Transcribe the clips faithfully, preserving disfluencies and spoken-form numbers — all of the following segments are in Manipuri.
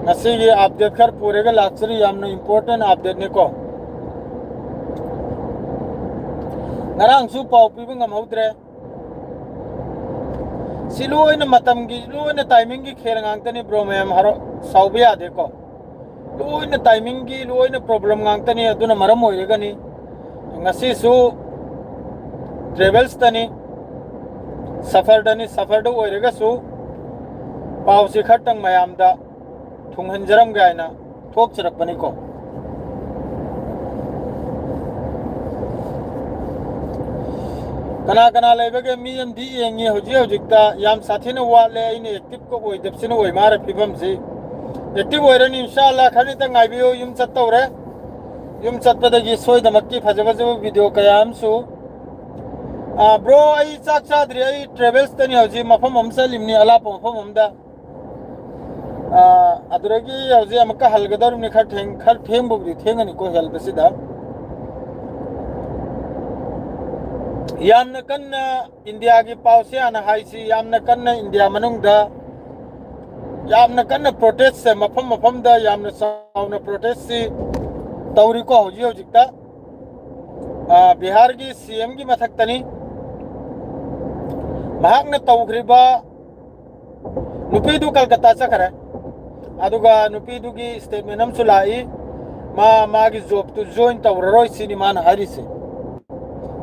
ꯉꯁꯤꯒꯤ ꯑꯞꯗꯦꯠ ꯈꯔ ꯄꯨꯔꯒ ꯂꯥꯛꯆꯔꯤ꯫ ꯌꯥꯝꯅ ꯏꯝꯄꯣꯔꯇꯦꯟ ꯑꯞꯗꯦꯠꯅꯤꯀꯣ꯫ ꯉꯔꯥꯡꯁꯨ ꯄꯥꯎ ꯄꯤꯕ ꯉꯝꯍꯧꯗ꯭ꯔꯦ꯫ ꯁꯤ ꯂꯣꯏꯅ ꯃꯇꯝꯒꯤ, ꯂꯣꯏꯅ ꯇꯥꯏꯃꯤꯡꯒꯤ ꯈꯦꯜ ꯉꯥꯛꯇꯅꯤ, ꯕ꯭ꯔꯣ꯫ ꯃꯌꯥꯝ ꯍꯔꯥꯎ ꯁꯥꯎꯕ ꯌꯥꯗꯦꯀꯣ꯫ ꯂꯣꯏꯅ ꯇꯥꯏꯃꯤꯡꯒꯤ ꯂꯣꯏꯅ ꯄ꯭ꯔꯣꯕ꯭ꯂꯦꯝ ꯉꯥꯛꯇꯅꯤ꯫ ꯑꯗꯨꯅ ꯃꯔꯝ ꯑꯣꯏꯔꯒꯅꯤ ꯉꯁꯤꯁꯨ ꯇ꯭ꯔꯦꯚꯦꯜꯁꯇꯅꯤ, ꯁꯐꯔꯗꯅꯤ꯫ ꯁꯐꯔꯗ ꯑꯣꯏꯔꯒꯁꯨ ꯄꯥꯎꯁꯤ ꯈꯔꯇꯪ ꯃꯌꯥꯝꯗ ꯊꯨꯡꯍꯟꯖꯔꯝꯒꯦ ꯍꯥꯏꯅ ꯊꯣꯛꯆꯔꯛꯄꯅꯤꯀꯣ꯫ ꯀꯅꯥ ꯀꯅꯥ ꯂꯩꯕꯒꯦ? ꯃꯤ ꯑꯃꯗꯤ ꯌꯦꯡꯉꯤ ꯍꯧꯖꯤꯛ ꯍꯧꯖꯤꯛꯇ꯫ ꯌꯥꯝ ꯁꯥꯊꯤꯅ ꯋꯥꯠꯂꯦ꯫ ꯑꯩꯅ ꯑꯦꯛꯇꯤꯚꯀ ꯑꯣꯏꯗꯕꯁꯤꯅ ꯑꯣꯏ ꯃꯥꯔꯦ ꯐꯤꯕꯝꯁꯤ꯫ ꯑꯦꯛꯇꯤꯚ ꯑꯣꯏꯔꯅꯤ, ꯏꯟꯁꯥ ꯑꯜꯂꯥ꯫ ꯈꯔꯅꯤꯇ ꯉꯥꯏꯕꯤꯌꯨ꯫ ꯌꯨꯝ ꯆꯠꯇꯧꯔꯦ꯫ ꯌꯨꯝ ꯆꯠꯄꯗꯒꯤ ꯁꯣꯏꯗꯃꯛꯀꯤ ꯐꯖ ꯐꯖꯕ ꯚꯤꯗꯤꯑꯣ ꯀꯌꯥ ꯑꯃꯁꯨ꯫ ꯑꯥ, ꯕ꯭ꯔꯣ, ꯑꯩ ꯆꯥꯛ ꯆꯥꯗ꯭ꯔꯤ꯫ ꯑꯩ ꯇ꯭ꯔꯦꯚꯦꯜꯁꯇꯅꯤ ꯍꯧꯖꯤꯛ꯫ ꯃꯐꯝ ꯑꯃ ꯆꯠꯂꯤꯕꯅꯤ, ꯑꯂꯥꯞꯄ ꯃꯐꯝ ꯑꯃꯗ꯫ ꯑꯥ, ꯑꯗꯨꯗꯒꯤ ꯍꯧꯖꯤꯛ ꯑꯃꯨꯛꯀ ꯍꯜꯒꯗꯧꯔꯤꯕꯅꯤ꯫ ꯈꯔ ꯊꯦꯡ-, ꯈꯔ ꯊꯦꯡꯕꯕꯨꯗꯤ ꯊꯦꯡꯒꯅꯤꯀꯣ ꯍꯦꯜꯕꯁꯤꯗ꯫ ꯌꯥꯝꯅ ꯀꯟꯅ ꯏꯟꯗꯤꯌꯥꯒꯤ ꯄꯥꯎꯁꯦ ꯍꯥꯟꯅ ꯍꯥꯏꯁꯤ, ꯌꯥꯝꯅ ꯀꯟꯅ ꯏꯟꯗꯤꯌꯥ ꯃꯅꯨꯡꯗ ꯌꯥꯝꯅ ꯀꯟꯅ ꯄ꯭ꯔꯣꯇꯦꯁꯁꯦ ꯃꯐꯝ ꯃꯐꯝꯗ ꯌꯥꯝꯅ ꯆꯥꯎꯅ ꯄ꯭ꯔꯣꯇꯦꯁꯁꯤ ꯇꯧꯔꯤꯀꯣ ꯍꯧꯖꯤꯛ ꯍꯧꯖꯤꯛꯇ꯫ ꯑꯥ, ꯕꯤꯍꯥꯔꯒꯤ ꯁꯤ ꯑꯦꯝꯒꯤ ꯃꯊꯛꯇꯅꯤ꯫ ꯃꯍꯥꯛꯅ ꯇꯧꯈ꯭ꯔꯤꯕ, ꯅꯨꯄꯤꯗꯨ ꯀꯜꯀꯇꯥ ꯆꯠꯈ꯭ꯔꯦ꯫ ꯑꯗꯨꯒ ꯅꯨꯄꯤꯗꯨꯒꯤ ꯁ꯭ꯇꯦꯠꯃꯦꯟ ꯑꯃꯁꯨ ꯂꯥꯛꯏ, ꯃꯥ ꯃꯥꯒꯤ ꯖꯣꯕꯇꯨ ꯖꯣꯏꯟ ꯇꯧꯔꯔꯣꯏ ꯁꯤꯅꯤ ꯃꯥꯅ ꯍꯥꯏꯔꯤꯁꯦ꯫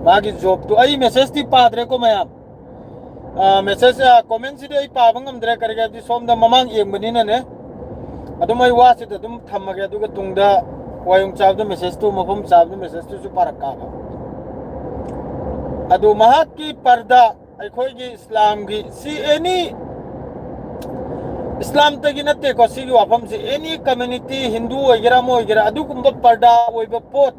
ꯃꯥꯒꯤ ꯖꯣꯕꯇꯨ, ꯑꯩ ꯃꯦꯁꯦꯖꯇꯤ ꯄꯥꯗ꯭ꯔꯦꯀꯣ ꯃꯌꯥꯝ꯫ ꯑꯥ, ꯃꯦꯁꯦꯖ, ꯑꯥ, ꯀꯣꯃꯦꯟꯁꯤꯗꯤ ꯑꯩ ꯄꯥꯕ ꯉꯝꯗ꯭ꯔꯦ, ꯀꯔꯤꯒꯤ ꯍꯥꯏꯕꯗꯤ ꯁꯣꯝꯗ ꯃꯃꯥꯡ ꯌꯦꯡꯕꯅꯤꯅꯅꯦ꯫ ꯑꯗꯨꯝ ꯑꯩ ꯋꯥꯁꯤꯗ ꯑꯗꯨꯝ ꯊꯝꯃꯒꯦ, ꯑꯗꯨꯒ ꯇꯨꯡꯗ ꯋꯥꯌꯨꯡ ꯆꯥꯕꯗ ꯃꯦꯁꯦꯖꯇꯨ, ꯃꯐꯝ ꯆꯥꯕꯗ ꯃꯦꯁꯦꯖꯇꯨꯁꯨ ꯄꯥꯔꯛꯀꯥꯕ꯫ ꯑꯗꯨ ꯃꯍꯥꯛꯀꯤ ꯄꯔꯗꯥ, ꯑꯩꯈꯣꯏꯒꯤ ꯏꯁꯂꯥꯝꯒꯤ, ꯁꯤ ꯑꯦꯅꯤ ꯏꯁꯂꯥꯝꯇꯒꯤ ꯅꯠꯇꯦꯀꯣ ꯁꯤꯒꯤ ꯋꯥꯐꯝꯁꯤ, ꯑꯦꯅꯤ ꯀꯝꯃ꯭ꯌꯨꯅꯤꯇꯤ, ꯍꯤꯟꯗꯨ ꯑꯣꯏꯒꯦꯔꯥ ꯑꯃ ꯑꯣꯏꯒꯦꯔꯥ, ꯑꯗꯨꯒꯨꯝꯕ ꯄꯔꯗꯥ ꯑꯣꯏꯕ ꯄꯣꯠ,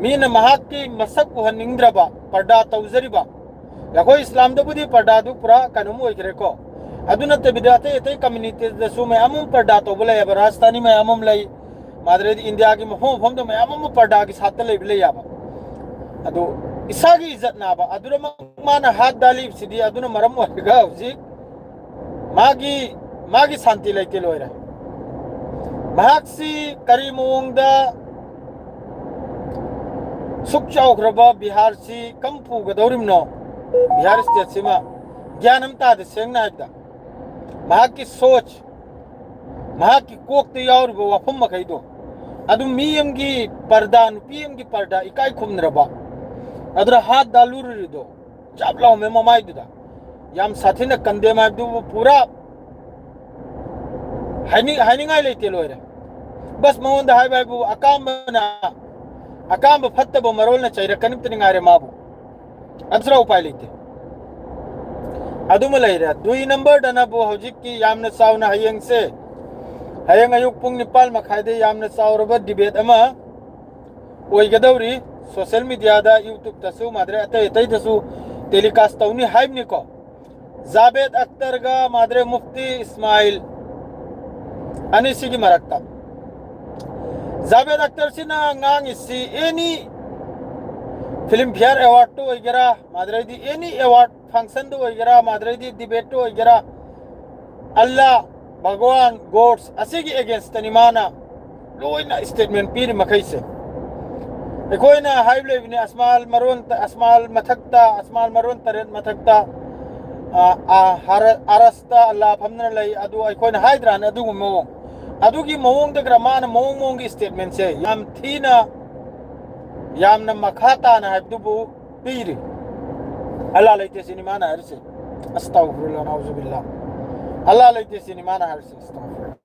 ꯃꯤꯅ ꯃꯍꯥꯛꯀꯤ ꯃꯁꯛ ꯎꯍꯟꯅꯤꯡꯗ꯭ꯔꯕ ꯄꯔꯗꯥ ꯇꯧꯖꯔꯤꯕ, ꯑꯩꯈꯣꯏ ꯏꯁꯂꯥꯝꯗꯕꯨꯗꯤ ꯄꯔꯗꯥꯗꯨ ꯄꯨꯔꯥ ꯀꯩꯅꯣꯝ ꯑꯣꯏꯈ꯭ꯔꯦꯀꯣ꯫ ꯑꯗꯨ ꯅꯠꯇꯕꯤꯗ ꯑꯇꯩ ꯑꯇꯩ ꯀꯝꯃ꯭ꯌꯨꯅꯤꯇꯤꯗꯁꯨ ꯃꯌꯥꯝ ꯑꯃ ꯄꯔꯗꯥ ꯇꯧꯕ ꯂꯩꯌꯦꯕ, ꯔꯥꯖꯁꯊꯥꯅꯤ ꯃꯌꯥꯝ ꯑꯃ ꯂꯩ, ꯃꯥꯗ꯭ꯔꯦꯗꯤ ꯏꯟꯗꯤꯌꯥꯒꯤ ꯃꯐꯝ ꯃꯐꯝꯗ ꯃꯌꯥꯝ ꯑꯃ ꯄꯔꯗꯥꯒꯤ ꯁꯥꯠꯇ ꯂꯩꯕ ꯂꯩꯌꯦꯕ꯫ ꯑꯗꯨ ꯏꯁꯥꯒꯤ ꯏꯖꯠ ꯅꯥꯕ, ꯑꯗꯨꯅꯃꯛ ꯃꯥꯅ ꯍꯥꯠ ꯗꯥꯂꯤꯕꯁꯤꯗꯤ ꯑꯗꯨꯅ ꯃꯔꯝ ꯑꯣꯏꯔꯒ ꯍꯧꯖꯤꯛ ꯃꯥꯒꯤ, ꯃꯥꯒꯤ ꯁꯥꯟꯇꯤ ꯂꯩꯇꯦ, ꯂꯣꯏꯔꯦ꯫ ꯃꯍꯥꯛꯁꯤ ꯀꯔꯤ ꯃꯑꯣꯡꯗ ꯁꯨꯛ ꯆꯥꯎꯈ꯭ꯔꯕ ꯕꯤꯍꯥꯔꯁꯤ ꯀꯝ ꯄꯨꯒꯗꯧꯔꯤꯕꯅꯣ? ꯕꯤꯍꯥꯔ ꯁ꯭ꯇꯦꯠꯁꯤꯃ ꯒ꯭ꯌꯥꯟ ꯑꯃ ꯇꯥꯗꯦ, ꯁꯦꯡꯅ ꯍꯥꯏꯕꯗ꯫ ꯃꯍꯥꯛꯀꯤ ꯁꯣꯆ, ꯃꯍꯥꯛꯀꯤ ꯀꯣꯛꯇ ꯌꯥꯎꯔꯤꯕ ꯋꯥꯐꯝ ꯃꯈꯩꯗꯣ, ꯑꯗꯨ ꯃꯤ ꯑꯃꯒꯤ ꯄꯔꯗꯥ, ꯅꯨꯄꯤ ꯑꯃꯒꯤ ꯄꯔꯗꯥ ꯏꯀꯥꯏ ꯈꯨꯝꯅꯔꯕ, ꯑꯗꯨꯅ ꯍꯥꯠ ꯗꯥꯂꯨꯔꯤꯗꯣ ꯆꯞ ꯂꯥꯎꯃꯦ ꯃꯃꯥꯏꯗꯨꯗ꯫ ꯌꯥꯝ ꯁꯥꯊꯤꯅ ꯀꯟꯗꯦꯝ ꯍꯥꯏꯕꯗꯨꯕꯨ ꯄꯨꯔꯥ ꯍꯥꯏꯅꯤꯡ-, ꯍꯥꯏꯅꯤꯡꯉꯥꯏ ꯂꯩꯇꯦ, ꯂꯣꯏꯔꯦ꯫ ꯕꯁ ꯃꯉꯣꯟꯗ ꯍꯥꯏꯕ ꯍꯥꯏꯕꯨ ꯑꯀꯥꯝꯕꯅ, ꯑꯀꯥꯝꯕ ꯐꯠꯇꯕ ꯃꯔꯣꯜꯅ ꯆꯩꯔꯛꯀꯅꯤꯇꯅꯤ ꯉꯥꯏꯔꯦ ꯃꯥꯕꯨ꯫ ꯑꯗꯨꯁꯨ ꯎꯄꯥꯏ ꯂꯩꯇꯦ꯫ ꯑꯗꯨꯃ ꯂꯩꯔꯦ꯫ ꯗꯨꯏ ꯅꯝꯕꯔꯗꯅꯕꯨ ꯍꯧꯖꯤꯛꯀꯤ ꯌꯥꯝꯅ ꯆꯥꯎꯅ ꯍꯌꯦꯡꯁꯦ, ꯍꯌꯦꯡ ꯑꯌꯨꯛ ꯄꯨꯡ ꯅꯤꯄꯥꯜ ꯃꯈꯥꯏꯗ ꯌꯥꯝꯅ ꯆꯥꯎꯔꯕ ꯗꯤꯕꯦꯠ ꯑꯃ ꯑꯣꯏꯒꯗꯧꯔꯤ꯫ ꯁꯣꯁꯤꯌꯦꯜ ꯃꯤꯗꯤꯌꯥꯗ, YouTubeꯇꯁꯨ ꯃꯥꯗ꯭ꯔꯦ ꯑꯇꯩ ꯑꯇꯩꯗꯁꯨ ꯇꯦꯂꯤꯀꯥꯁ ꯇꯧꯅꯤ ꯍꯥꯏꯕꯅꯤꯀꯣ꯫ ꯖꯥꯕꯦꯗ ꯑꯈꯇꯔꯒ ꯃꯥꯗ꯭ꯔꯦ ꯃꯨꯐꯇꯤ ꯏꯁꯃꯥꯏꯜ ꯑꯅꯤꯁꯤꯒꯤ ꯃꯔꯛꯇ꯫ ꯖꯥꯕꯦꯗ ꯑꯈꯇꯔꯁꯤꯅ ꯉꯥꯡꯉꯤꯁꯤ, ꯑꯦꯅꯤ ꯐꯤꯂꯝ ꯐꯤꯌꯔ ꯑꯦꯋꯥꯔꯗꯇ ꯑꯣꯏꯒꯦꯔꯥ, ꯃꯥꯗ꯭ꯔꯦꯗꯤ ꯑꯦꯅꯤ ꯑꯦꯋꯥꯔꯗ ꯐꯪꯁꯟꯗ ꯑꯣꯏꯒꯦꯔꯥ, ꯃꯥꯗ꯭ꯔꯦꯗꯤ ꯗꯤꯕꯦꯠꯇ ꯑꯣꯏꯒꯦꯔꯥ, ꯑꯜꯂꯥ, ꯚꯒꯋꯥꯟ, ꯒꯣꯗꯁ ꯑꯁꯤꯒꯤ ꯑꯦꯒꯦꯟꯁꯇꯅꯤ ꯃꯥꯅ ꯂꯣꯏꯅ ꯁ꯭ꯇꯦꯠꯃꯦꯟ ꯄꯤꯔꯤ ꯃꯈꯩꯁꯦ꯫ ꯑꯩꯈꯣꯏꯅ ꯍꯥꯏꯕ ꯂꯩꯕꯅꯤ, ꯑꯁꯃꯥꯜ ꯃꯔꯣꯟ, ꯑꯁꯃꯥꯜ ꯃꯊꯛꯇ, ꯑꯁꯃꯥꯜ ꯃꯔꯣꯟ ꯇꯔꯦꯠ ꯃꯊꯛꯇ, ꯑ, ꯑ, ꯍꯔ-, ꯑꯔꯁꯇ ꯑꯜꯂꯥ ꯐꯝꯗꯨꯅ ꯂꯩ, ꯑꯗꯨ ꯑꯩꯈꯣꯏꯅ ꯍꯥꯏꯗ꯭ꯔꯥꯅꯦ ꯑꯗꯨꯒꯨꯝꯕ ꯃꯑꯣꯡ? ꯑꯗꯨꯒꯤ ꯃꯑꯣꯡꯗꯒ ꯃꯥꯅ ꯃꯑꯣꯡ ꯃꯑꯣꯡꯒꯤ ꯁ꯭ꯇꯦꯠꯃꯦꯟꯁꯦ ꯌꯥꯝ ꯊꯤꯅ, ꯌꯥꯝꯅ ꯃꯈꯥ ꯇꯥꯅ ꯍꯥꯏꯕꯗꯨꯕꯨ ꯄꯤꯔꯤ꯫ ꯑꯜꯂꯥ ꯂꯩꯇꯦ ꯁꯤꯅꯤ ꯃꯥꯅ ꯍꯥꯏꯔꯤꯁꯦ꯫ ꯑꯁꯇꯥꯎꯐꯤꯔꯨꯜꯂꯥ, ꯅꯥꯎꯖꯨꯕꯤꯜꯂꯥ꯫ ꯑꯜꯂꯥ ꯂꯩꯇꯦ ꯁꯤꯅꯤ ꯃꯥꯅ ꯍꯥꯏꯔꯤꯁꯦ꯫ ꯑꯁꯇꯥꯎꯐꯤꯔꯨꯜꯂꯥ꯫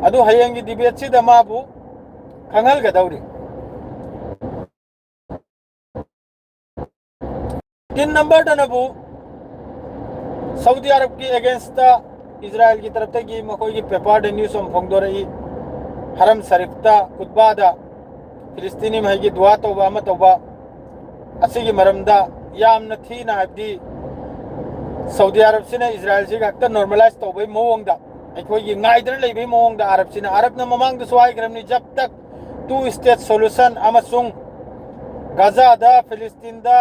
ꯑꯗꯨ ꯍꯌꯦꯡꯒꯤ ꯗꯤꯕꯦꯠꯁꯤꯗ ꯃꯥꯕꯨ ꯈꯪꯍꯜꯒꯗꯧꯔꯤ꯫ ꯇꯤꯟ ꯅꯝꯕꯔꯗꯅꯕꯨ ꯁꯥꯎꯗꯤ ꯑꯔꯕꯀꯤ ꯑꯦꯒꯦꯟꯁꯇ ꯏꯖꯔꯥꯌꯦꯜꯒꯤ ꯇꯔꯞꯇꯒꯤ ꯃꯈꯣꯏꯒꯤ ꯄꯦꯄꯔꯗ ꯅ꯭ꯌꯨꯁ ꯑꯃ ꯐꯣꯡꯗꯣꯔꯛꯏ꯫ ꯍꯔꯝ ꯁꯔꯤꯐꯇ ꯈꯨꯠꯕꯥꯗ ꯐꯤꯂꯤꯁꯇꯤꯅꯤ ꯃꯍꯩꯒꯤ ꯗꯨꯋꯥ ꯇꯧꯕ ꯑꯃ ꯇꯧꯕ ꯑꯁꯤꯒꯤ ꯃꯔꯝꯗ ꯌꯥꯝꯅ ꯊꯤꯅ, ꯍꯥꯏꯕꯗꯤ ꯁꯥꯎꯗꯤ ꯑꯔꯕꯁꯤꯅ ꯏꯖꯔꯥꯌꯦꯜꯁꯤꯒ ꯍꯦꯛꯇ ꯅꯣꯔꯃꯦꯂꯥꯏꯁ ꯇꯧꯕꯩ ꯃꯑꯣꯡꯗ, ꯑꯩꯈꯣꯏꯒꯤ ꯉꯥꯏꯗꯅ ꯂꯩꯕꯩ ꯃꯑꯣꯡꯗ ꯑꯔꯕꯁꯤꯅ, ꯑꯔꯕꯅ ꯃꯃꯥꯡꯗꯁꯨ ꯍꯥꯏꯈ꯭ꯔꯕꯅꯤ, ꯖꯕ ꯇꯛ ꯇꯨ ꯁ꯭ꯇꯦꯠ ꯁꯣꯂꯨꯁꯟ ꯑꯃꯁꯨꯡ ꯒꯥꯖꯥꯗ, ꯐꯤꯂꯤꯁꯇꯤꯟꯗ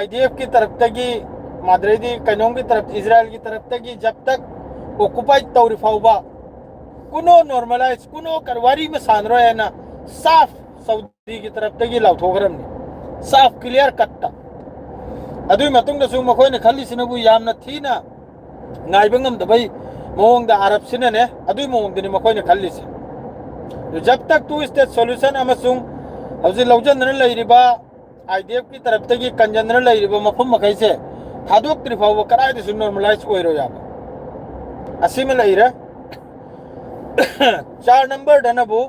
IDFꯀꯤ ꯇꯔꯞꯇꯒꯤ, ꯃꯥꯗ꯭ꯔꯦꯗꯤ ꯀꯩꯅꯣꯝꯒꯤ ꯇꯔꯞ, ꯏꯖꯔꯥꯌꯦꯜꯒꯤ ꯇꯔꯞꯇꯒꯤ ꯖꯕ ꯇꯛ ꯑꯣꯀꯨꯄꯥꯏ ꯇꯧꯔꯤ ꯐꯥꯎꯕ ꯀꯨꯅꯣ ꯅꯣꯔꯃꯦꯂꯥꯏꯁ, ꯀꯨꯅꯣ ꯀꯔ-, ꯋꯥꯔꯤ ꯑꯃ ꯁꯥꯟꯅꯔꯣꯏ ꯍꯥꯏꯅ ꯁꯥꯐ ꯁꯥꯎꯗꯤꯒꯤ ꯇꯔꯞꯇꯒꯤ ꯂꯥꯎꯊꯣꯛꯈ꯭ꯔꯕꯅꯤ, ꯁꯥꯐ ꯀ꯭ꯂꯤꯌꯥꯔ ꯀꯠꯇ꯫ ꯑꯗꯨꯒꯤ ꯃꯇꯨꯡꯗꯁꯨ ꯃꯈꯣꯏꯅ ꯈꯜꯂꯤꯁꯤꯅꯕꯨ ꯌꯥꯝꯅ ꯊꯤꯅ ꯉꯥꯏꯕ ꯉꯝꯗꯕꯩ ꯃꯑꯣꯡꯗ ꯑꯔꯕꯁꯤꯅꯅꯦ, ꯑꯗꯨꯒꯤ ꯃꯑꯣꯡꯗꯅꯤ ꯃꯈꯣꯏꯅ ꯈꯜꯂꯤꯁꯦ꯫ ꯖꯕ ꯇꯛ ꯇꯨ ꯁ꯭ꯇꯦꯠ ꯁꯣꯂꯨꯁꯟ ꯑꯃꯁꯨꯡ ꯍꯧꯖꯤꯛ ꯂꯧꯖꯟꯗꯅ ꯂꯩꯔꯤꯕ, ꯑꯥꯏ ꯗꯤ ꯑꯦꯐꯀꯤ ꯇꯔꯞꯇꯒꯤ ꯀꯟꯖꯟꯗꯅ ꯂꯩꯔꯤꯕ ꯃꯐꯝ ꯃꯈꯩꯁꯦ ꯊꯥꯗꯣꯛꯇ꯭ꯔꯤ ꯐꯥꯎꯕ ꯀꯗꯥꯏꯗꯁꯨ ꯅꯣꯔꯃꯦꯂꯥꯏꯁ ꯑꯣꯏꯔꯣꯏ ꯍꯥꯏꯕ ꯑꯁꯤꯃ ꯂꯩꯔꯦ꯫ ꯆꯥꯔ ꯅꯝꯕꯔꯗꯅꯕꯨ,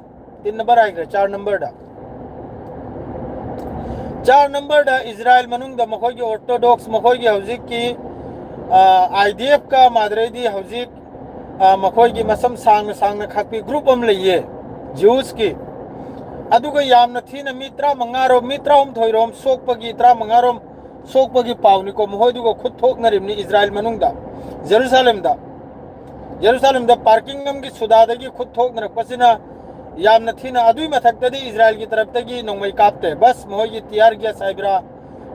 ꯇꯤꯟ ꯅꯝꯕꯔ ꯍꯥꯏꯈ꯭ꯔꯦ, ꯆꯥꯔ ꯅꯝꯕꯔꯗ꯫ ꯆꯥꯔ ꯅꯝꯕꯔꯗ ꯏꯖꯔꯥꯏꯜ ꯃꯅꯨꯡꯗ ꯃꯈꯣꯏꯒꯤ ꯑꯣꯔꯊꯣꯗꯣꯛꯁ, ꯃꯈꯣꯏꯒꯤ ꯍꯧꯖꯤꯛꯀꯤ, ꯑꯥꯏ ꯗꯤ ꯑꯦꯐꯀ ꯃꯥꯗ꯭ꯔꯩꯗꯤ ꯍꯧꯖꯤꯛ, ꯑ, ꯃꯈꯣꯏꯒꯤ ꯃꯁꯝ ꯁꯥꯡꯅ ꯁꯥꯡꯅ ꯈꯥꯛꯄꯤ ꯒ꯭ꯔꯨꯞ ꯑꯃ ꯂꯩꯌꯦ, ꯖ꯭ꯌꯨꯁꯀꯤ꯫ ꯑꯗꯨꯒ ꯌꯥꯝꯅ ꯊꯤꯅ ꯃꯤ ꯇꯔꯥꯃꯉꯥꯔꯣꯝ, ꯃꯤ ꯇꯔꯥꯍꯨꯝꯗꯣꯏꯔꯣꯝ ꯁꯣꯛꯄꯒꯤ, ꯇꯔꯥꯃꯉꯥꯔꯣꯝ ꯁꯣꯛꯄꯒꯤ ꯄꯥꯎꯅꯤꯀꯣ, ꯃꯈꯣꯏꯗꯨꯒ ꯈꯨꯠ ꯊꯣꯛꯅꯔꯤꯕꯅꯤ ꯏꯖꯔꯥꯏꯜ ꯃꯅꯨꯡꯗ, ꯖꯦꯔꯨꯁꯥꯂꯦꯝꯗ꯫ ꯖꯦꯔꯨꯁꯥꯂꯦꯝꯗ ꯄꯥꯔꯀꯤꯡ ꯑꯃꯒꯤ ꯁꯨꯗꯥꯗꯒꯤ ꯈꯨꯠ ꯊꯣꯛꯅꯔꯛꯄꯁꯤꯅ ꯌꯥꯝꯅ ꯊꯤꯅ, ꯑꯗꯨꯒꯤ ꯃꯊꯛꯇꯗꯤ ꯏꯖꯔꯥꯏꯜꯒꯤ ꯇꯔꯞꯇꯒꯤ ꯅꯣꯡꯃꯩ ꯀꯥꯞꯇꯦ, ꯕꯁ ꯃꯈꯣꯏꯒꯤ ꯇꯤꯌꯥꯔ ꯒ꯭ꯌꯥꯁ ꯍꯥꯏꯕ꯭ꯔꯥ,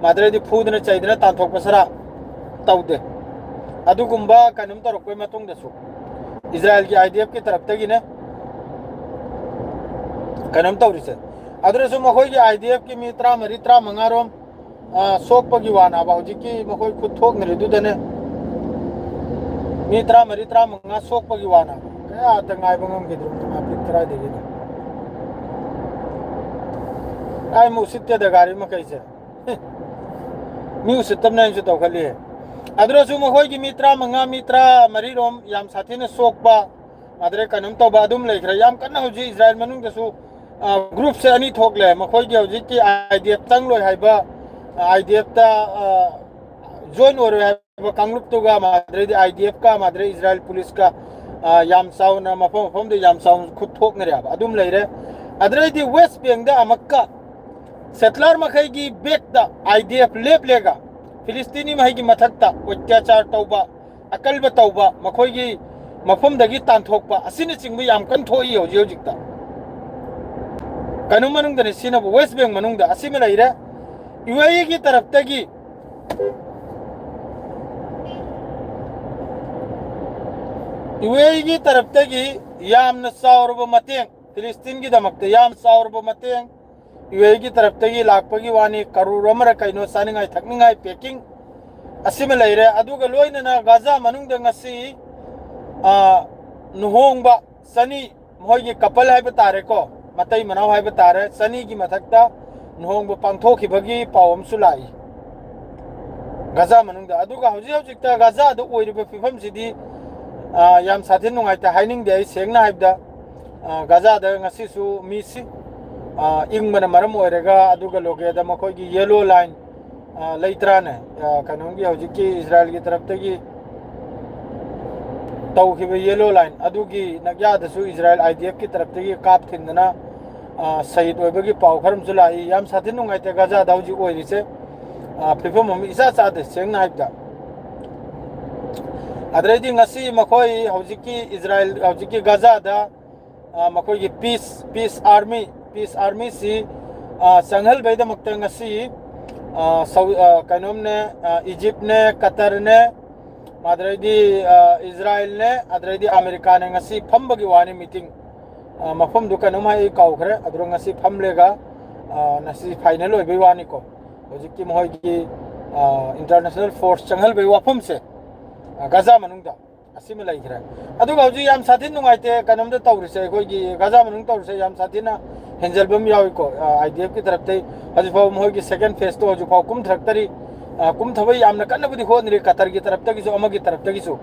ꯃꯥꯗ꯭ꯔꯩꯗꯤ ꯐꯨꯗꯅ ꯆꯩꯗꯅ ꯇꯥꯟꯊꯣꯛꯄ ꯁꯔꯥ ꯇꯧꯗꯦ꯫ ꯑꯗꯨꯒꯨꯝꯕ ꯀꯩꯅꯣꯝ ꯇꯧꯔꯛꯄꯩ ꯃꯇꯨꯡꯗꯁꯨ ꯏꯖꯔꯥꯏꯜꯒꯤ ꯑꯥꯏ ꯗꯤ ꯑꯦꯐꯀꯤ ꯇꯔꯞꯇꯒꯤꯅꯦ ꯀꯩꯅꯣꯝ ꯇꯧꯔꯤꯁꯦ꯫ ꯑꯗꯨꯅꯁꯨ ꯃꯈꯣꯏꯒꯤ ꯑꯥꯏ ꯗꯤ ꯑꯦꯐꯀꯤ ꯃꯤ ꯇꯔꯥꯃꯔꯤ, ꯇꯔꯥꯃꯉꯥꯔꯣꯝ, ꯑ, ꯁꯣꯛꯄꯒꯤ ꯋꯥꯅꯦꯕ ꯍꯧꯖꯤꯛꯀꯤ ꯃꯈꯣꯏ ꯈꯨꯠ ꯊꯣꯛꯅꯔꯤꯗꯨꯗꯅꯦ꯫ ꯃꯤ ꯇꯔꯥꯃꯔꯤ, ꯇꯔꯥꯃꯉꯥ ꯁꯣꯛꯄꯒꯤ ꯋꯥꯅꯦꯕ꯫ ꯀꯌꯥꯗ ꯉꯥꯏꯕ ꯉꯝꯈꯤꯗ꯭ꯔꯣ ꯇ꯭ꯔꯥꯐꯤꯛ ꯀꯗꯥꯏꯗꯒꯤꯅꯣ? ꯀꯥꯏ ꯑꯃꯨꯛ ꯎꯁꯤꯠꯇꯦꯗ ꯒꯥꯔꯤ ꯃꯈꯩꯁꯦ꯫ ꯃꯤ ꯎꯁꯤꯠꯇꯕꯅ ꯑꯩꯁꯨ ꯇꯧꯈꯠꯂꯤ꯫ ꯑꯗꯨꯗꯁꯨ ꯃꯈꯣꯏꯒꯤ ꯃꯤ ꯇꯔꯥꯃꯉꯥ, ꯃꯤ ꯇꯔꯥꯃꯔꯤꯔꯣꯝ ꯌꯥꯝ ꯁꯥꯊꯤꯅ ꯁꯣꯛꯄ, ꯑꯗꯨꯗ ꯀꯩꯅꯣꯝ ꯇꯧꯕ ꯑꯗꯨꯝ ꯂꯩꯈ꯭ꯔꯦ꯫ ꯌꯥꯝ ꯀꯟꯅ ꯍꯧꯖꯤꯛ ꯏꯖꯔꯥꯏꯜ ꯃꯅꯨꯡꯗꯁꯨ, ꯑ, ꯒ꯭ꯔꯨꯞꯁꯦ ꯑꯅꯤ ꯊꯣꯛꯂꯦ꯫ ꯃꯈꯣꯏꯒꯤ ꯍꯧꯖꯤꯛꯀꯤ ꯑꯥꯏ ꯗꯤ ꯑꯦꯐ ꯆꯪꯂꯣꯏ ꯍꯥꯏꯕ, ꯑꯥꯏ ꯗꯤ ꯑꯦꯐꯇ, ꯑ, ꯖꯣꯏꯟ ꯑꯣꯏꯔꯣꯏ ꯍꯥꯏꯕ ꯀꯥꯡꯂꯨꯞꯇꯨꯒ, ꯃꯥꯗ꯭ꯔꯩꯗꯤ ꯑꯥꯏ ꯗꯤ ꯑꯦꯐꯀ, ꯃꯥꯗ꯭ꯔꯩ ꯏꯖꯔꯥꯏꯜ ꯄꯨꯂꯤꯁꯀ, ꯑ, ꯌꯥꯝ ꯆꯥꯎꯅ ꯃꯐꯝ ꯃꯐꯝꯗ ꯌꯥꯝ ꯆꯥꯎꯅ ꯈꯨꯠ ꯊꯣꯛꯅꯔꯦꯕ꯫ ꯑꯗꯨꯝ ꯂꯩꯔꯦ꯫ ꯑꯗꯨꯗꯩꯗꯤ ꯋꯦꯁ ꯕꯦꯡꯗ ꯑꯃꯨꯛꯀ ꯁꯦꯇꯂꯔ ꯃꯈꯩꯒꯤ ꯕꯦꯛꯇ ꯑꯥꯏ ꯗꯤ ꯑꯦꯐ ꯂꯦꯞꯂꯦꯒ ꯐꯤꯂꯤꯁꯇꯤꯅꯤ ꯃꯍꯩꯒꯤ ꯃꯊꯛꯇ ꯑꯣꯏꯇ꯭ꯌꯥꯆꯥꯔ ꯇꯧꯕ, ꯑꯀꯜꯕ ꯇꯧꯕ, ꯃꯈꯣꯏꯒꯤ ꯃꯐꯝꯗꯒꯤ ꯇꯥꯟꯊꯣꯛꯄ ꯑꯁꯤꯅꯆꯤꯡꯕ ꯌꯥꯝ ꯀꯟꯅ ꯊꯣꯛꯏ ꯍꯧꯖꯤꯛ ꯍꯧꯖꯤꯛꯇ꯫ ꯀꯩꯅꯣ ꯃꯅꯨꯡꯗꯅꯤ ꯁꯤꯅꯕꯨ, ꯋꯦꯁ ꯕꯦꯡ ꯃꯅꯨꯡꯗ ꯑꯁꯤꯃ ꯂꯩꯔꯦ꯫ ꯌꯨ ꯑꯦ ꯏꯒꯤ ꯇꯔꯞꯇꯒꯤ ꯌꯨ ꯑꯦꯒꯤ ꯇꯔꯞꯇꯒꯤ ꯌꯥꯝꯅ ꯆꯥꯎꯔꯕ ꯃꯇꯦꯡ, ꯐꯤꯂꯤꯁꯇꯤꯟꯒꯤꯗꯃꯛꯇ ꯌꯥꯝ ꯆꯥꯎꯔꯕ ꯃꯇꯦꯡ ꯌꯨ ꯑꯦꯒꯤ ꯇꯔꯞꯇꯒꯤ ꯂꯥꯛꯄꯒꯤ ꯋꯥꯅꯤ꯫ ꯀꯔꯨꯔ ꯑꯃꯔ ꯀꯩꯅꯣ, ꯆꯥꯅꯤꯡꯉꯥꯏ ꯊꯛꯅꯤꯡꯉꯥꯏ ꯄꯦꯀꯤꯡ ꯑꯁꯤꯃ ꯂꯩꯔꯦ꯫ ꯑꯗꯨꯒ ꯂꯣꯏꯅꯅ ꯒꯥꯖꯥ ꯃꯅꯨꯡꯗ ꯉꯁꯤ, ꯑ, ꯂꯨꯍꯣꯡꯕ ꯆꯅꯤ, ꯃꯈꯣꯏꯒꯤ ꯀꯄꯜ ꯍꯥꯏꯕ ꯇꯥꯔꯦꯀꯣ, ꯃꯇꯩ ꯃꯅꯥꯎ ꯍꯥꯏꯕ ꯇꯥꯔꯦ, ꯆꯅꯤꯒꯤ ꯃꯊꯛꯇ ꯂꯨꯍꯣꯡꯕ ꯄꯥꯡꯊꯣꯛꯈꯤꯕꯒꯤ ꯄꯥꯎ ꯑꯃꯁꯨ ꯂꯥꯛꯏ ꯒꯥꯖꯥ ꯃꯅꯨꯡꯗ꯫ ꯑꯗꯨꯒ ꯍꯧꯖꯤꯛ ꯍꯧꯖꯤꯛꯇ ꯒꯥꯖꯥꯗ ꯑꯣꯏꯔꯤꯕ ꯐꯤꯕꯝꯁꯤꯗꯤ, ꯑ, ꯌꯥꯝ ꯁꯥꯊꯤꯅ ꯅꯨꯡꯉꯥꯏꯇꯦ ꯍꯥꯏꯅꯤꯡꯗꯦ ꯑꯩ, ꯁꯦꯡꯅ ꯍꯥꯏꯕꯗ꯫ ꯑ, ꯒꯥꯖꯥꯗ ꯉꯁꯤꯁꯨ ꯃꯤꯁꯤ, ꯑ, ꯏꯪꯕꯅ ꯃꯔꯝ ꯑꯣꯏꯔꯒ, ꯑꯗꯨꯒ ꯂꯣꯒꯦꯗ ꯃꯈꯣꯏꯒꯤ ꯌꯦꯂꯣ ꯂꯥꯏꯟ, ꯑ, ꯂꯩꯇ꯭ꯔꯥꯅꯦ? ꯑ, ꯀꯩꯅꯣꯝꯒꯤ ꯍꯧꯖꯤꯛꯀꯤ ꯏꯖꯔꯥꯌꯦꯜꯒꯤ ꯇꯔꯞꯇꯒꯤ ꯇꯧꯈꯤꯕ ꯌꯦꯂꯣ ꯂꯥꯏꯟ ꯑꯗꯨꯒꯤ ꯅꯛꯌꯥꯗꯁꯨ ꯏꯖꯔꯥꯌꯦꯜ ꯑꯥꯏ ꯗꯤ ꯑꯦꯐꯀꯤ ꯇꯔꯞꯇꯒꯤ ꯀꯥꯞ ꯊꯤꯟꯗꯅ, ꯑ, ꯁꯍꯤꯗ ꯑꯣꯏꯕꯒꯤ ꯄꯥꯎ ꯈꯔ ꯑꯃꯁꯨ ꯂꯥꯛꯏ꯫ ꯌꯥꯝ ꯁꯥꯊꯤꯅ ꯅꯨꯡꯉꯥꯏꯇꯦ ꯒꯥꯖꯥꯗ ꯍꯧꯖꯤꯛ ꯑꯣꯏꯔꯤꯁꯦ꯫ ꯑ, ꯐꯤꯕꯝ ꯑꯃ ꯏꯆꯥ ꯆꯥꯗꯦ, ꯁꯦꯡꯅ ꯍꯥꯏꯕꯗ꯫ ꯑꯗꯩꯗꯤ ꯉꯁꯤ ꯃꯈꯣꯏ ꯍꯧꯖꯤꯛꯀꯤ ꯏꯖꯔꯥꯌꯦꯜ, ꯍꯧꯖꯤꯛꯀꯤ ꯒꯥꯖꯥꯗ, ꯑ, ꯃꯈꯣꯏꯒꯤ ꯄꯤꯁ, ꯄꯤꯁ ꯑꯥꯔꯃꯤ, ꯄꯤꯁ ꯑꯥꯔꯃꯤꯁꯤ, ꯑ, ꯆꯪꯍꯜꯕꯩꯗꯃꯛꯇ ꯉꯁꯤ, ꯑ, ꯁꯧ-, ꯑ, ꯀꯩꯅꯣꯝꯅꯦ, ꯑ, ꯏꯖꯤꯞꯅꯦ, ꯀꯇꯔꯅꯦ, ꯑꯗꯩꯗꯤ, ꯑ, ꯏꯖꯔꯥꯌꯦꯜꯅꯦ, ꯑꯗꯩꯗꯤ ꯑꯃꯦꯔꯤꯀꯥꯅꯦ ꯉꯁꯤ ꯐꯝꯕꯒꯤ ꯋꯥꯅꯤ ꯃꯤꯇꯤꯡ꯫ ꯑ, ꯃꯐꯝꯗꯨ ꯀꯩꯅꯣꯝ ꯍꯥꯏ, ꯑꯩ ꯀꯥꯎꯈ꯭ꯔꯦ꯫ ꯑꯗꯨꯗ ꯉꯁꯤ ꯐꯝꯂꯦꯒ, ꯑ, ꯉꯁꯤ ꯐꯥꯏꯅꯦꯜ ꯑꯣꯏꯕꯩ ꯋꯥꯅꯤꯀꯣ꯫ ꯍꯧꯖꯤꯛꯀꯤ ꯃꯈꯣꯏꯒꯤ, ꯑ, ꯏꯟꯇꯔꯅꯦꯁꯅꯦꯜ ꯐꯣꯔꯁ ꯆꯪꯍꯜꯕꯩ ꯋꯥꯐꯝꯁꯦ, ꯑ, ꯒꯥꯖꯥ ꯃꯅꯨꯡꯗ ꯑꯁꯤꯃ ꯂꯩꯈ꯭ꯔꯦ꯫ ꯑꯗꯨꯒ ꯍꯧꯖꯤꯛ ꯌꯥꯝ ꯁꯥꯊꯤꯅ ꯅꯨꯡꯉꯥꯏꯇꯦ ꯀꯩꯅꯣꯝꯗ ꯇꯧꯔꯤꯁꯦ, ꯑꯩꯈꯣꯏꯒꯤ ꯒꯥꯖꯥ ꯃꯅꯨꯡ ꯇꯧꯔꯤꯁꯦ ꯌꯥꯝ ꯁꯥꯊꯤꯅ ꯍꯦꯟꯖꯜꯕ ꯑꯃ ꯌꯥꯎꯏꯀꯣ꯫ ꯑ, ꯑꯥꯏ ꯗꯤ ꯑꯦꯐꯀꯤ ꯇꯔꯞꯇꯩ ꯍꯧꯖꯤꯛꯐꯥꯎ ꯃꯈꯣꯏꯒꯤ ꯁꯦꯀꯦꯟ ꯐꯦꯁꯇꯣ ꯍꯧꯖꯤꯛꯐꯥꯎ ꯀꯨꯝꯊꯔꯛꯇꯔꯤ꯫ ꯑ, ꯀꯨꯝꯊꯕ ꯌꯥꯝꯅ ꯀꯟꯅꯕꯨꯗꯤ ꯍꯣꯠꯅꯔꯤ, ꯀꯇꯔꯒꯤ ꯇꯔꯞꯇꯒꯤꯁꯨ, ꯑꯃꯒꯤ ꯇꯔꯞꯇꯒꯤꯁꯨ,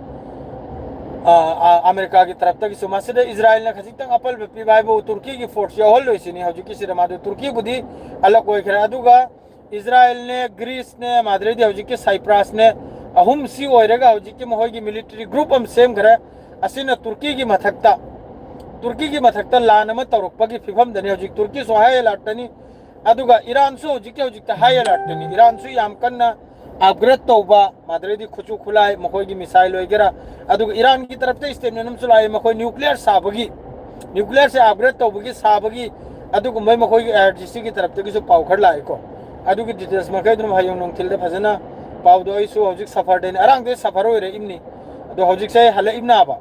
ꯑ, ꯑ, ꯑꯃꯦꯔꯤꯀꯥꯒꯤ ꯇꯔꯞꯇꯒꯤꯁꯨ꯫ ꯃꯁꯤꯗ ꯏꯖꯔꯥꯌꯦꯜꯅ ꯈꯖꯤꯛꯇꯪ ꯑꯄꯜꯕ ꯄꯤꯕ ꯍꯥꯏꯕꯨ ꯇꯨꯔꯀꯤꯒꯤ ꯐꯣꯔꯁ ꯌꯥꯎꯍꯜꯂꯣꯏꯁꯤꯅꯤ ꯍꯧꯖꯤꯛꯀꯤꯁꯤꯗ꯫ ꯃꯥꯗꯨ ꯇꯨꯔꯀꯤꯕꯨꯗꯤ ꯑꯂꯛ ꯑꯣꯏꯈ꯭ꯔꯦ꯫ ꯑꯗꯨꯒ ꯏꯖꯔꯥꯌꯦꯜꯅꯦ, ꯒ꯭ꯔꯤꯁꯅꯦ, ꯃꯥꯗ꯭ꯔꯩꯗꯤ ꯍꯧꯖꯤꯛꯀꯤ ꯁꯥꯏꯄ꯭ꯔꯥꯁꯅꯦ, ꯑꯍꯨꯝꯁꯤ ꯑꯣꯏꯔꯒ ꯍꯧꯖꯤꯛꯀꯤ ꯃꯈꯣꯏꯒꯤ ꯃꯤꯂꯤꯇꯔꯤ ꯒ꯭ꯔꯨꯞ ꯑꯃ ꯁꯦꯝꯈ꯭ꯔꯦ꯫ ꯑꯁꯤꯅ ꯇꯨꯔꯀꯤꯒꯤ ꯃꯊꯛꯇ, ꯇꯨꯔꯀꯤꯒꯤ ꯃꯊꯛꯇ ꯂꯥꯟ ꯑꯃ ꯇꯧꯔꯛꯄꯒꯤ ꯐꯤꯕꯝꯗꯅꯤ ꯍꯧꯖꯤꯛ꯫ ꯇꯨꯔꯀꯤꯁꯨ ꯍꯥꯏ ꯑꯦꯂꯔꯠꯇꯅꯤ, ꯑꯗꯨꯒ ꯏꯔꯥꯟꯁꯨ ꯍꯧꯖꯤꯛꯀꯤ ꯍꯧꯖꯤꯛꯇ ꯍꯥꯏ ꯑꯦꯂꯔꯠꯇꯅꯤ꯫ ꯏꯔꯥꯟꯁꯨ ꯌꯥꯝ ꯀꯟꯅ ꯑꯞꯒ꯭ꯔꯦꯗ ꯇꯧꯕ, ꯃꯥꯗ꯭ꯔꯩꯗꯤ ꯈꯨꯠꯁꯨ ꯈꯨꯠꯂꯥꯏ, ꯃꯈꯣꯏꯒꯤ ꯃꯤꯁꯥꯏꯜ ꯑꯣꯏꯒꯦꯔꯥ, ꯑꯗꯨꯒ ꯏꯔꯥꯟꯒꯤ ꯇꯔꯞꯇ ꯁ꯭ꯇꯦꯠꯃꯦꯟ ꯑꯃꯁꯨ ꯂꯥꯛꯑꯦ, ꯃꯈꯣꯏ ꯅ꯭ꯌꯨꯀ꯭ꯂꯤꯌꯔ ꯁꯥꯕꯒꯤ, ꯅ꯭ꯌꯨꯀ꯭ꯂꯤꯌꯔꯁꯦ ꯑꯞꯒ꯭ꯔꯦꯗ ꯇꯧꯕꯒꯤ ꯁꯥꯕꯒꯤ ꯑꯗꯨꯒꯨꯝꯕꯩ ꯃꯈꯣꯏꯒꯤ ꯑꯥꯏ ꯑꯥꯔ ꯖꯤ ꯁꯤꯒꯤ ꯇꯔꯞꯇꯒꯤꯁꯨ ꯄꯥꯎ ꯈꯔ ꯂꯥꯛꯑꯦꯀꯣ꯫ ꯑꯗꯨꯒꯤ ꯗꯤꯇꯦꯜꯁ ꯃꯈꯩ ꯑꯗꯨꯝ ꯍꯌꯦꯡ ꯅꯨꯡꯊꯤꯜꯗ ꯐꯖꯅ ꯄꯥꯎꯗꯣ ꯑꯩꯁꯨ ꯍꯧꯖꯤꯛ ꯁꯐꯔꯗꯩꯅ, ꯑꯔꯥꯡꯗꯩ ꯁꯐꯔ ꯑꯣꯏꯔꯛꯏꯕꯅꯤ, ꯑꯗꯣ ꯍꯧꯖꯤꯛꯁꯦ ꯑꯩ ꯍꯜꯂꯛꯏꯕꯅꯥꯕ꯫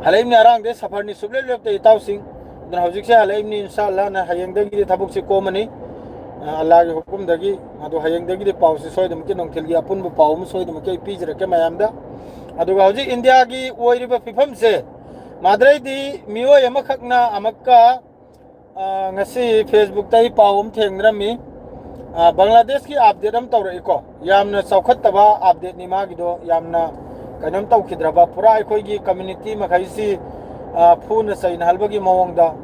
ꯍꯜꯂꯛꯏꯕꯅꯤ, ꯑꯔꯥꯡꯗꯩ ꯁꯐꯔꯅꯤ ꯁꯨꯞꯂꯦꯞ ꯂꯦꯞꯇꯦ ꯏꯇꯥꯎꯁꯤꯡ꯫ ꯑꯗꯨꯅ ꯍꯧꯖꯤꯛꯁꯦ ꯍꯜꯂꯛꯏꯕꯅꯤ, ꯏꯟꯁꯥ ꯑꯜꯂꯥꯍꯅ ꯍꯌꯦꯡꯗꯒꯤꯗꯤ ꯊꯕꯛꯁꯤ ꯀꯣꯝꯃꯅꯤ꯫ ꯑ, ꯑꯜꯂꯥꯍꯒꯤ ꯍꯨꯀꯨꯝꯗꯒꯤ꯫ ꯑꯗꯣ ꯍꯌꯦꯡꯗꯒꯤꯗꯤ ꯄꯥꯎꯁꯤ ꯁꯣꯏꯗꯅꯃꯛꯀꯤ ꯅꯨꯡꯊꯤꯜꯒꯤ ꯑꯄꯨꯟꯕ ꯄꯥꯎ ꯑꯃ ꯁꯣꯏꯗꯅꯃꯛꯀꯤ ꯑꯩ ꯄꯤꯖꯔꯛꯀꯦ ꯃꯌꯥꯝꯗ꯫ ꯑꯗꯨꯒ ꯍꯧꯖꯤꯛ ꯏꯟꯗꯤꯌꯥꯒꯤ ꯑꯣꯏꯔꯤꯕ ꯐꯤꯕꯝꯁꯦ, ꯃꯥꯗ꯭ꯔꯩꯗꯤ ꯃꯤꯑꯣꯏ ꯑꯃꯈꯛꯅ ꯑꯃꯨꯛꯀ, ꯑ, ꯉꯁꯤ Facebookꯇ ꯑꯩ ꯄꯥꯎ ꯑꯃ ꯊꯦꯡꯅꯔꯝꯃꯤ꯫ ꯑ, ꯕꯪꯒ꯭ꯂꯥꯗꯦꯁꯀꯤ update ꯑꯃ ꯇꯧꯔꯛꯏꯀꯣ꯫ ꯌꯥꯝꯅ ꯆꯥꯎꯈꯠꯇꯕ updateꯅꯤ ꯃꯥꯒꯤꯗꯣ, ꯌꯥꯝꯅ ꯀꯩꯅꯣꯝ ꯇꯧꯈꯤꯗ꯭ꯔꯕ, ꯄꯨꯔꯥ ꯑꯩꯈꯣꯏꯒꯤ community ꯃꯈꯩꯁꯤ, ꯑ, ꯐꯨꯅ ꯆꯩꯅꯍꯜꯕꯒꯤ ꯃꯑꯣꯡꯗ,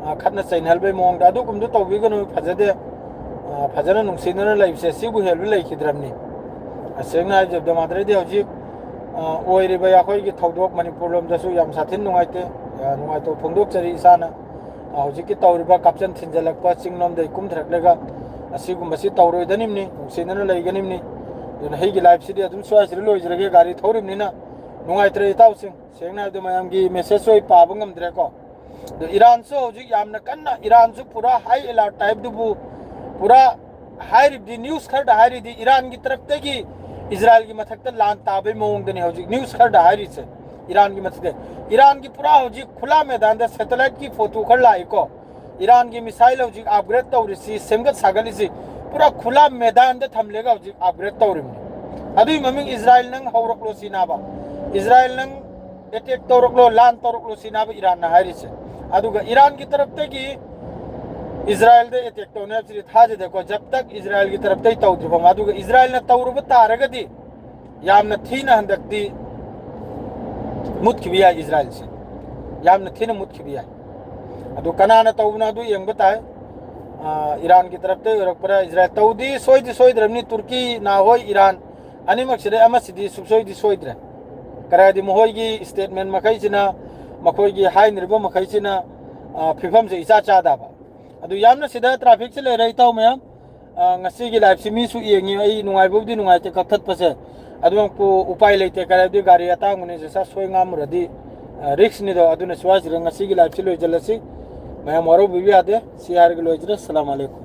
ꯑ, ꯈꯠꯅ ꯆꯩꯅꯍꯜꯕꯒꯤ ꯃꯑꯣꯡꯗ꯫ ꯑꯗꯨꯒꯨꯝꯕꯗꯨ ꯇꯧꯕꯤꯒꯅꯨ, ꯐꯖꯗꯦ꯫ ꯑ, ꯐꯖꯅ ꯅꯨꯡꯁꯤꯅꯅ ꯂꯩꯕꯁꯦ ꯁꯤꯕꯨ ꯍꯦꯟꯕ ꯂꯩꯈꯤꯗ꯭ꯔꯕꯅꯤ꯫ ꯇꯁꯦꯡꯅ ꯍꯥꯏꯖꯕꯗ, ꯃꯥꯗ꯭ꯔꯩꯗꯤ ꯍꯧꯖꯤꯛ, ꯑ, ꯑꯣꯏꯔꯤꯕ ꯑꯩꯈꯣꯏꯒꯤ ꯊꯧꯗꯣꯛ ꯃꯅꯤꯄꯨꯔ ꯂꯣꯝꯗꯁꯨ ꯌꯥꯝ ꯁꯥꯊꯤꯅ ꯅꯨꯡꯉꯥꯏꯇꯦ꯫ ꯑ, ꯅꯨꯡꯉꯥꯏꯇꯕ ꯐꯣꯡꯗꯣꯛꯆꯔꯤ ꯏꯁꯥꯅ꯫ ꯑ, ꯍꯧꯖꯤꯛꯀꯤ ꯇꯧꯔꯤꯕ ꯀꯥꯞꯆꯟ ꯊꯤꯟꯖꯜꯂꯛꯄ ꯆꯤꯡꯂꯣꯝꯗꯒꯤ ꯀꯨꯝꯊꯔꯛꯂꯒ ꯑꯁꯤꯒꯨꯝꯕꯁꯤ ꯇꯧꯔꯣꯏꯗꯅꯤꯝꯅꯤ, ꯅꯨꯡꯁꯤꯅꯅ ꯂꯩꯒꯅꯤꯝꯅꯤ꯫ ꯑꯗꯨꯅ ꯑꯩꯒꯤ liveꯁꯤꯗꯤ ꯑꯗꯨꯝ ꯁ꯭ꯋꯥꯏꯁꯤꯗ ꯂꯣꯏꯖꯔꯒꯦ, ꯒꯥꯔꯤ ꯊꯧꯔꯤꯕꯅꯤꯅ꯫ ꯅꯨꯡꯉꯥꯏꯇ꯭ꯔꯦ ꯏꯇꯥꯎꯁꯤꯡ, ꯁꯦꯡꯅ ꯍꯥꯏꯕꯗ ꯃꯌꯥꯝꯒꯤ message ꯑꯣꯏ ꯄꯥꯕ ꯉꯝꯗ꯭ꯔꯦꯀꯣ꯫ ꯑꯗꯣ ꯏꯔꯥꯟꯁꯨ ꯍꯧꯖꯤꯛ ꯌꯥꯝꯅ ꯀꯟꯅ, ꯏꯔꯥꯟꯁꯨ ꯄꯨꯔꯥ high alert ꯍꯥꯏꯕꯗꯨꯕꯨ, ꯄꯨꯔꯥ ꯍꯥꯏꯔꯤꯕꯗꯤ, news ꯈꯔꯗ ꯍꯥꯏꯔꯤꯗꯤ ꯏꯔꯥꯟꯒꯤ ꯇꯔꯞꯇꯒꯤ ꯏꯖꯔꯥꯏꯜꯒꯤ ꯃꯊꯛꯇ ꯂꯥꯟ ꯇꯥꯕꯩ ꯃꯑꯣꯡꯗꯅꯤ ꯍꯧꯖꯤꯛ news ꯈꯔꯗ ꯍꯥꯏꯔꯤꯁꯦ꯫ ꯏꯔꯥꯟꯒꯤ ꯃꯊꯛꯇ, ꯏꯔꯥꯟꯒꯤ ꯄꯨꯔꯥ ꯍꯧꯖꯤꯛ ꯈꯨꯂꯥ ꯃꯦꯗꯥꯟꯗ satelliteꯀꯤ photo ꯈꯔ ꯂꯥꯛꯏꯀꯣ꯫ ꯏꯔꯥꯟꯒꯤ missile ꯍꯧꯖꯤꯛ upgrade ꯇꯧꯔꯤꯁꯤ, ꯁꯦꯝꯒꯠ ꯁꯥꯒꯠꯂꯤꯁꯤ ꯄꯨꯔꯥ ꯈꯨꯂꯥ ꯃꯦꯗꯥꯟꯗ ꯊꯝꯂꯦꯒ ꯍꯧꯖꯤꯛ upgrade ꯇꯧꯔꯤꯕꯅꯤ꯫ ꯑꯗꯨꯒꯤ ꯃꯃꯤꯡ ꯏꯖꯔꯥꯏꯜ ꯅꯪ ꯍꯧꯔꯛꯂꯣ ꯁꯤꯅꯥꯕ, ꯏꯖꯔꯥꯏꯜ ꯅꯪ attack ꯇꯧꯔꯛꯂꯣ, ꯂꯥꯟ ꯇꯧꯔꯛꯂꯣ ꯁꯤꯅꯥꯕ ꯏꯔꯥꯟꯅ ꯍꯥꯏꯔꯤꯁꯦ꯫ ꯑꯗꯨꯒ ꯏꯔꯥꯟꯒꯤ ꯇꯔꯞꯇꯒꯤ ꯏꯖꯔꯥꯏꯜꯗ attack ꯇꯧꯅꯤ ꯍꯥꯏꯕꯁꯤꯗꯤ ꯊꯥꯖꯗꯦꯀꯣ, ꯖꯕ ꯇꯛ ꯏꯖꯔꯥꯏꯜꯒꯤ ꯇꯔꯞꯇꯒꯤ ꯇꯧꯗ꯭ꯔꯤꯕ꯫ ꯑꯗꯨꯒ ꯏꯖꯔꯥꯏꯜꯅ ꯇꯧꯔꯨꯕ ꯇꯥꯔꯒꯗꯤ ꯌꯥꯝꯅ ꯊꯤꯅ ꯍꯟꯗꯛꯇꯤ ꯃꯨꯠꯈꯤꯕ ꯌꯥꯏ ꯏꯖꯔꯥꯏꯜꯁꯦ, ꯌꯥꯝꯅ ꯊꯤꯅ ꯃꯨꯠꯈꯤꯕ ꯌꯥꯏ꯫ ꯑꯗꯨ ꯀꯅꯥꯅ ꯇꯧꯕꯅꯣ ꯑꯗꯨ ꯌꯦꯡꯕ ꯇꯥꯏ꯫ ꯑ, ꯏꯔꯥꯟꯒꯤ ꯇꯔꯞꯇꯒꯤ ꯑꯣꯏꯔꯛꯄ꯭ꯔꯥ, ꯏꯖꯔꯥꯏꯜ ꯇꯧꯗꯤ ꯁꯣꯏꯗꯤ ꯁꯣꯏꯗ꯭ꯔꯕꯅꯤ꯫ ꯇꯨꯔꯀꯤ ꯅꯍꯣꯏ ꯏꯔꯥꯟ ꯑꯅꯤꯃꯛꯁꯤꯗ ꯑꯃꯁꯤꯗꯤ ꯁꯨꯡꯁꯣꯏꯗꯤ ꯁꯣꯏꯗ꯭ꯔꯦ꯫ ꯀꯔꯥꯏꯗꯤ ꯃꯈꯣꯏꯒꯤ statement ꯃꯈꯩꯁꯤꯅ, ꯃꯈꯣꯏꯒꯤ ꯍꯥꯏꯅꯔꯤꯕ ꯃꯈꯩꯁꯤꯅ, ꯑ, ꯐꯤꯕꯝꯁꯦ ꯏꯆꯥ ꯆꯥꯗꯕ꯫ ꯑꯗꯨ ꯌꯥꯝꯅ ꯁꯤꯗ trafficꯁꯦ ꯂꯩꯔꯦ ꯏꯇꯥꯎ ꯃꯌꯥꯝ꯫ ꯑ, ꯉꯁꯤꯒꯤ liveꯁꯤ ꯃꯤꯁꯨ ꯌꯦꯡꯉꯤ꯫ ꯑꯩ ꯅꯨꯡꯉꯥꯏꯕꯕꯨꯗꯤ ꯅꯨꯡꯉꯥꯏꯇꯦ ꯀꯛꯊꯠꯄꯁꯦ, ꯑꯗꯨꯃꯛꯄꯨ ꯎꯄꯥꯏ ꯂꯩꯇꯦ꯫ ꯀꯔꯤ ꯍꯥꯏꯕꯗꯤ ꯒꯥꯔꯤ ꯑꯇꯥꯡꯕꯅꯤ, ꯁꯥ ꯁꯣꯏ ꯉꯥꯝꯃꯨꯔꯗꯤ, ꯑ, riskꯅꯤꯗꯣ꯫ ꯑꯗꯨꯅ ꯁ꯭ꯋꯥꯏꯁꯤꯗ ꯉꯁꯤꯒꯤ liveꯁꯤ ꯂꯣꯏꯁꯤꯜꯂꯁꯤ꯫ ꯃꯌꯥꯝ ꯋꯥꯔꯧꯕꯤꯕ ꯌꯥꯗꯦ꯫ ꯁꯤ ꯍꯥꯏꯔꯒ ꯂꯣꯏꯖꯔꯦ꯫ ꯑꯁꯂꯥꯃꯨ ꯑꯂꯩꯀꯨꯝ꯫